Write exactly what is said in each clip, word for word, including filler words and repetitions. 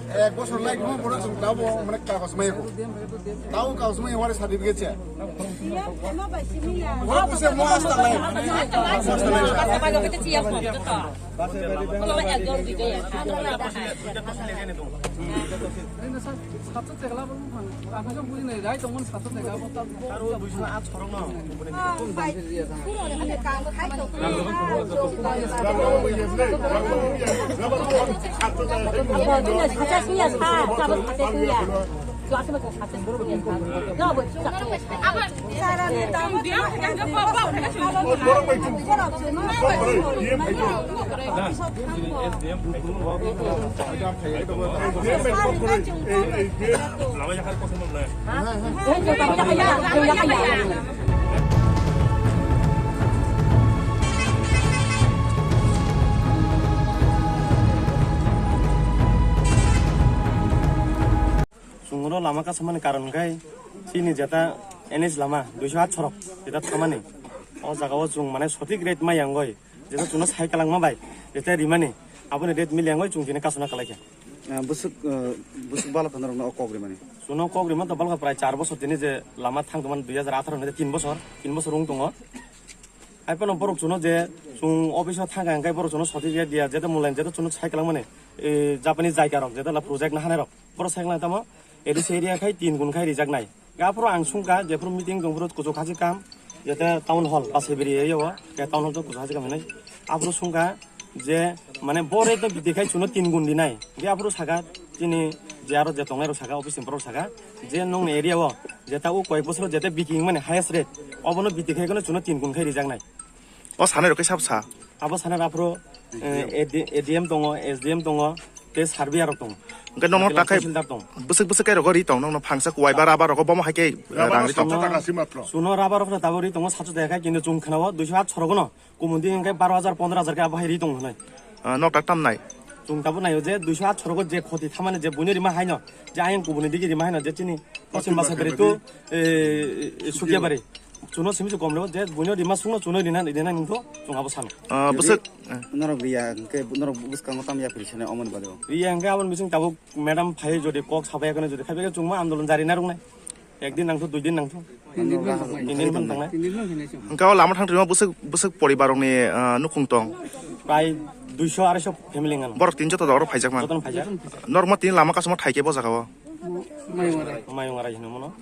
Ek bosor lai mo bono chwng tabo mane kagos mai ko. Tabo kagos mai wari certificate che. Wari ko se mo asta lai. Mo asta lai. Chwng oro lama kasamani karon hwnkhe chini jeta N H lama duiso aat sorok jeta thamani. O jagao chwng mane sothik rate ma yangwi jeta chwngno sai kwlangma bai jeta rimani aboni rate mili yangwi chwng tini kasuna kwlaikha. Ah, bwswk, ah, bwswk bala thangna rokno o kok rimani? Chwngno kok rima to balkha prai char bosor tini je lama thang tongmani dui hajar atharo ni tin bosor, tin bosor wng tongo. Hai phano borok chwngno je chwng office o thangkha hwnkhe borok chwngno sothik rate diya jeta mulayan jeta chwngno sai kwlangmani, eh, Japanese jaika rok jeta la project nahanai rok. Borok sai kwlang tamo A D C area khai tin gun khai rijak nai. Aphuru ang sungkha, jephuru meeting tongphuru kuchuk hachik kam, jete town hall, Basaibari area o, ke town hall to kuchuk hachik kam hinwi. Aphuru sungkha, je, mane, bore to bidi khai chwngno tin gun dinai. Ge aphuru saka, chini, je aro je tongnai rok saka, office ni borok saka, je nongni area o, jeta o koyek bosor jete biking mane highest rate, obono bidi khai kono chwngno tin gun khai rijak nai. O sanai rok khe sabo sa? Abo sanai rok aphuru, eh, A D, A D M tongo, S D M tongo, tei surveyor rok tongo. Hwnkhe nono Tei takhai tahsildar tongo. Bwswk bwswk khe rogo ri tong, nono phangsa kuwai ba rubber rogo bomo hai khe, eh, rang ri tong. Suno rubber rok tabo ri tongo sacho de khai, kintu chwng khwnao duiso aat sorok no, kumun di hwnkhe baro hajar, pondro hajar khe abo hai ri tongo hwnwi. Ah, nok tak tam nai? Chwng tabo naio je duiso aat sorogo je khoti thamani je buino rima haino, je ayang kubuni digi rima haino, je chini Poschim Basaibari to, eh, Sukiabari. Chwngno simi se kom rw, je buino rima sungno chwngno rina, rina nungtho, chwng abo sano. Ah, bwswk, eh. Norok riya hwnkhe norok bwskango tam yapri sene omoni bagwi. Riya hwnkhe aboni bising tabuk madam phai jodi kok sabai yakno jodi khaibai chwngma andolon jari narwknai. Ekdin nangtho, duidin nangtho. Tindin man tongnai. Tindin man tongnai. Hwnkhe o lama thang twima bwswk, bwswk poribar rokni, ah, nukhung tong? Prai duiso aroiso family wngkha. Borok tin joto oro phaijak man. Jotono phaijak. Norok ma tin lama kasuma thaike bo jaga o. Mayung arai. Mayung arai hino mono.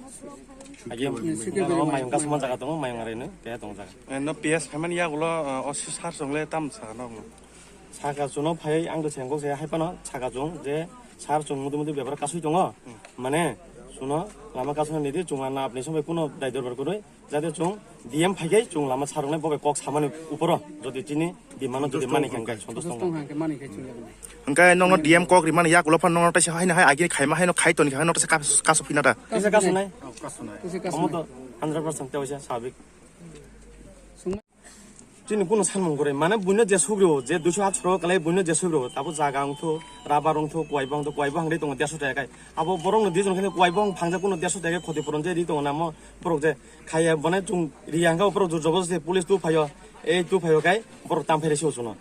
Agi mayung kasuma jaga tongo, mayung arai no, kaya tongo jaga. Eh, no P S phaimani yagulo, ah, o sar chwngle tam sa no. Saka chwngno phai ang to sengkok se hai phano saka chwng je sar chwng mudu mudu bebra kasui tongo. Hmm. Mane chwngno lama kasuna nidi chwng na apni somoi kuno dai dorbar kunui jate chwng D M phai kai chwng lama saroknai bobai kok samani uporo jodi chini di mano jodi mani kang kai sontos tongo. Hwnkhe nokno D M kok rimani yakulo phano nokno taisa haino hai agini khaima haino khai toni kha nokno taisa kas-, kasu phina da. Kaisa kasu nai. Kasu nai. Omo to hundred percent tei waisa sabik. Chini kuno sanmung gore, mane buino je sugrio, je duiso aat soro kalai buino je sugrio, tabo jaga wngthu, rubber wngthu, kuwai bang tho, kuwai bang ri tongo derso taka kai. Abo borok no dijon khani kuwai bang phangja kuno derso taka khoti puron je ri tongo namo, borok je khaiya bone chung ri hangka borok jor jobo se police tu phaio, ei tu phaio kai, borok tam phaire se uchuno.